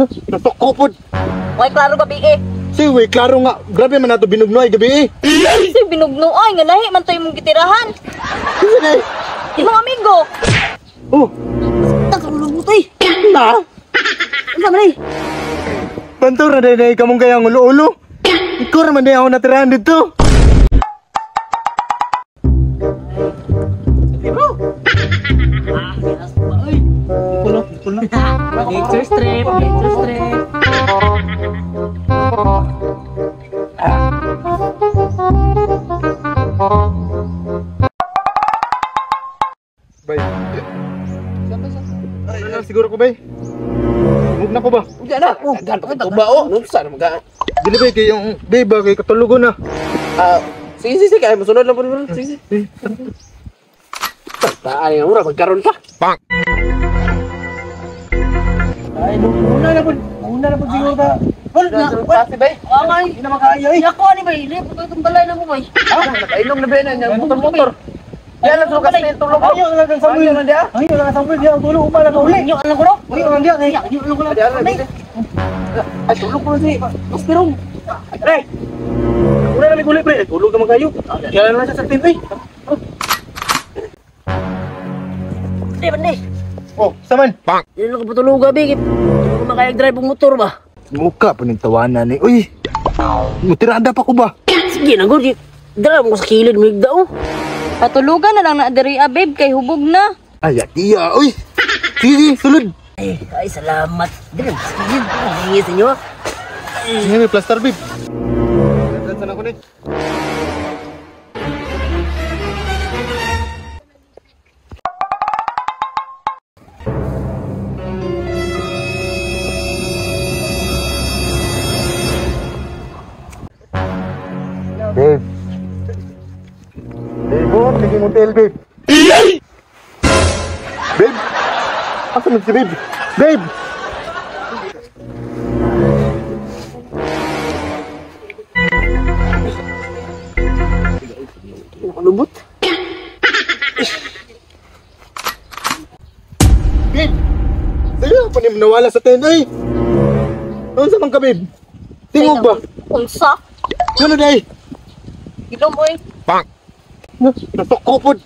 Nasukopod. Way klaro gabi eh. Si, wey, klaro nga. Grabe man nato binugnoy gabi eh. Si binugnoay nga lahi man to imong gitirahan. Kasi na eh. Imong amigo. Oh. Tagalog eh. Na? Unsa man eh? Bantor na day kamong kayang ulo-ulo. Ikaw naman day ako natirahan dito. Nature strip, nature strip. Bay. Ano siguro ko bay? Huwag na ko ba? Diyan na. Daghan pa kay tuba oh. Unsa na maga? Dili bay kay yung bay ba kay katulugon na. Ah, sige sige sige, kay mosunod lang po. Sige sige. Taan nga mura magkaron pa. Bang. Ay, una na po. Una na po siguro ta. Wala na. Pasi bay. Angay. Hindi na makaayo eh. Ako ani bay, lipo ko itong balay na mo bay. Ah, nakainom na bay na niyang motor-motor. Yan lang sa kasi tulog. Ayaw na lang Samuel. Ayaw lang Samuel. Diyan tulog uma lang uli. Inyo lang ko no. Ayaw lang diyan eh. Inyo lang ko lang. Ay, tulog ko na si Masterong. Pre. Una na may uli pre. Tulog naman kayo. Kaya lang siya sa tent eh. Di ba ni? Oh, saman. Bang. Dili lang ko patulog gabi. Hindi ko makayag drive ang motor ba. Muka pa ning tawanan ni. Uy. Mutirada pa ko ba? Sige na gud. Dara mo sa kilid mo higda oh. Patulugan na lang na diri ah, babe kay hubog na. Ay, atiya. Uy. Sige, sige, sulod. Ay, ay salamat. Dili sa kilid. Sige sa inyo. Sige, may plaster babe. Dansan ako ni. Babe. Babe, oh, tingin mo tel, babe. Babe! Asa man si babe? Babe! Nakalubot. Babe! Sa'yo pa ni nawala sa tent, ay! Ano sa man ka, babe? Tingog ba? Unsa? Ano day? Ilom oy. Bang! Nasukopod!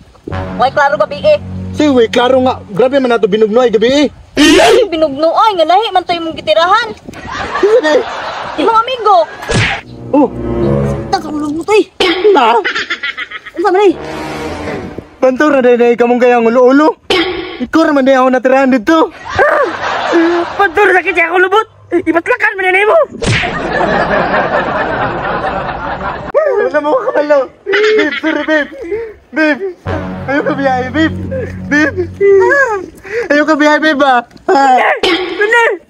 Way klaro gabi eh. Si, wey, klaro nga. Grabe man nato binugnoy gabi eh. Si binugnoay nga lahi man to imong gitirahan. Kasi na eh. Imong amigo. Oh, Tagalog mo eh. na! Unsa man eh? Bantor na day kamong kayang ulo-ulo. Ikaw naman day ako natirahan dito. Pantur sakit siya ako lubot. Ibatlakan man na mo. Wala mo kabalo. Babe, sorry babe. Babe, ayaw ka biyahe, babe. Babe, ayaw ka biyahe, babe ah. Hindi.